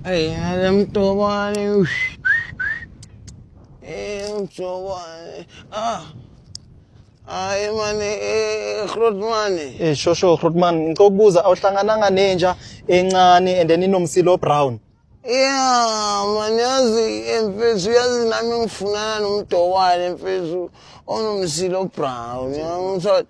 Hey, nale mntobane. Eh, mntobane. Ah. Hayi mane, eh, Grootman. Eh shosho Grootman, ngicela ukubuza, awuhlangananga nenja encane and then inomsilo brown? Yeah, man, yazi mfethu, yazi nami ngifunana nomdokwane mfethu onomsilo brown. Yangithola.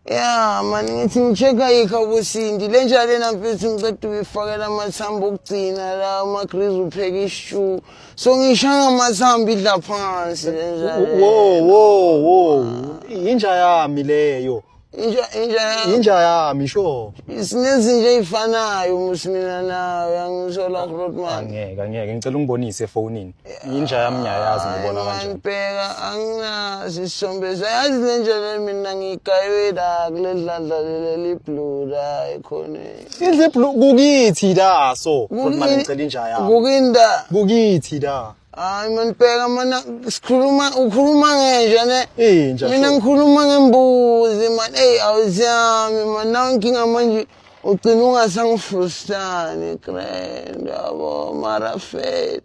Yeah, man, ngithi ngi-check-a yikho abosindi. Le nja lena mfethu ngiceda ukuyifakela amathambo okugcina la amagriz upheka isishu. So ngishaya amathambo idla phansi le nja lena. Wo wo wo. Inja yami leyo. Inja Inja yami, sure. Sinezinja ey'fanayo musi mina nawe, angithola Grootman. Angeke, angeke, ngicela ungibonise efonini. Inja yami ngiyayazi, ngibona kanjani. Bheka, anginaso isithombe. Yazi le nja le mina ngiyigaywe la kule dladla leli blue la ekhoneni. Indlu eblue kukithi la, so Grootman, ngicela inja yami. Kukinda. Kukithi la. Hayi man, bheka mana, sikhuluma, ukhuluma ngenja ne? Inja. Mina ngikhuluma ngembuzi man. Ey, awusiyami man, nawe inkinga manje ugcina ungasangifrustani grand yabo, mara fail.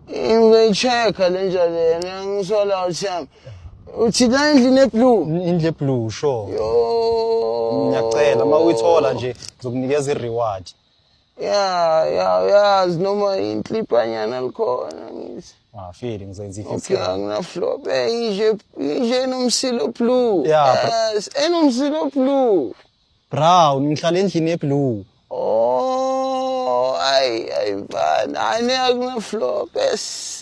Ngizoyi-check-a le nja lena, ngisola awusiyami. Uthi la endlini eblue? Indlu eblue, sure. Yo. Ngiyacela, uma uyithola nje ngizokunikeza i-reward. Ya, uyazi noma inhlipanyana likhona ngithi. Ah, feel ngizoyenza i-50 Okay, angina-flop. Eh, inje inje enomsilo blue. Yeah. Yes, enomsilo blue. Brown, ngihlala endlini eblue. Oh, ayi ayi mfana, hayi ne akuna-flop. Yes.